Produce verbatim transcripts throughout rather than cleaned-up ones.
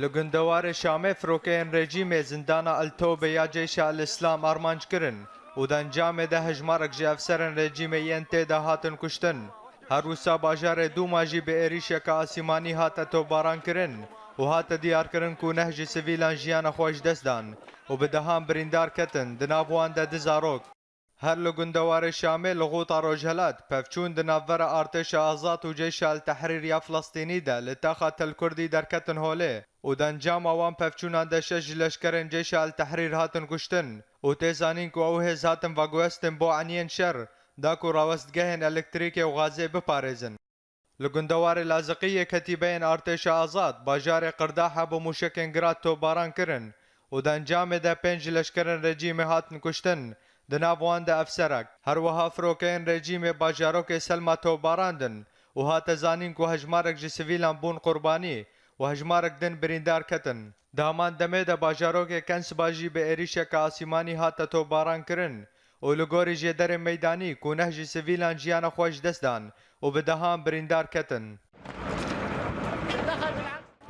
Li gundewarê Şamê firokeyên rejîmê zindana El Tobe ya Ceyşa El Îslam armanc kirin û di encamê de hejmarek ji efserên rejîmê yên tê de hatin kuştin. Her wisa bajarê Dûma jî bi êrîşeke asîmanî hate topbaran kirin û hate diyarkirin ku neh ji sivîlan jiyana xwe ji dest dan û bi dehan birîndar ketin, di nav wan de du zarok. Her li gundewarê Şamê li Xuta Rojhilat, pevçûn di navbera Artêşa Azad û Ceyşa El Tehrîr ya Filistînî de li taxa Tel Kurdî derketin holê û di encama wan pevçûnan de şeş ji leşkerên Ceyşa El Tehrîr hatin kuştin û tê zanîn ku ew hêz hatin veguhestin bo eniyên şer, da ku rawestgehên elektrîkê û gazê biparêzin. Li gundewarê Laziqî yê ketîbeyên Artêşa Azad, bajarê Qirdaha bi mûşekên Grad topbaran kirin û di encamê de pênc ji leşkerên rejîmê hatin kuştin, di nav wan de efserek. Her wiha firokeyên rejîmê bajarokê Selma topbarandin û hate zanîn ku hejmarek ji sivîlan bûn qurbanî û hejmarek din birîndar ketin. Di heman demê de bajarokê Kensba jî bi êrîşeke asîmanî hate topbaran kirin û li gorî jêderên meydanî ku neh ji sivîlan jiyana xwe ji dest dan û bi dehan birîndar ketin.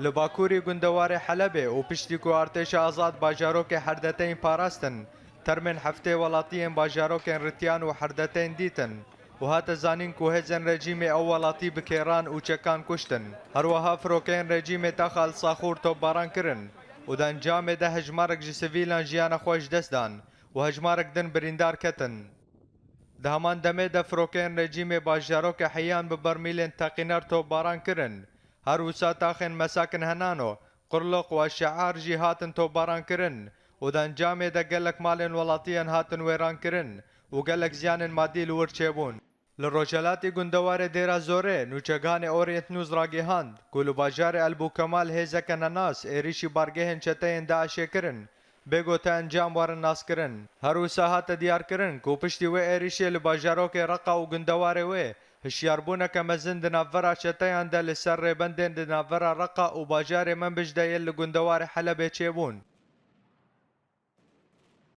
Li bakurî gundewarê Helebê û piştî ku Artêşa Azad bajarokê Herdeteyn parastin, termên heftê welatiyên bajarokên Ritiyan û Herdeteyn dîtin û hate zanîn ku hêzên rejîmê ew welatî bi kêran û çekan kuştin. Her wiha firokeyên rejîmê taxa El Saxûr topbaran kirin û di encamê de hejmarek ji sivîlan jiyana xwe ji dest dan û hejmarek din birîndar ketin. Di heman demê de firokeyên rejîmê bajarokê Heyan bi bermîlên teqîner topbaran kirin. Her wisa taxên Mesakin Henano, Qurluq û Eşear jî hatin topbaran kirin û di encamê de gelek malên welatiyan hatin wêran kirin û gelek ziyanên madî li wir çêbûn. Li rojhelatî gundewarê Dêra Zorê, nûçeganê Orient News ragihand ku li bajarê El Bûkemal hêzeke nenas êrîşî bargehên çeteyên DAIŞê kirin, bê ku te encam werin naskirin. Her wisa hate diyarkirin ku piştî wê êrîşê li bajarokê Reqa û gundewarê wê, hişyarbûneke mezin di navbera çeteyan de li ser rêbendên di navbera Reqa û bajarê Menbij de yê li gundewarê Helebê çêbûn.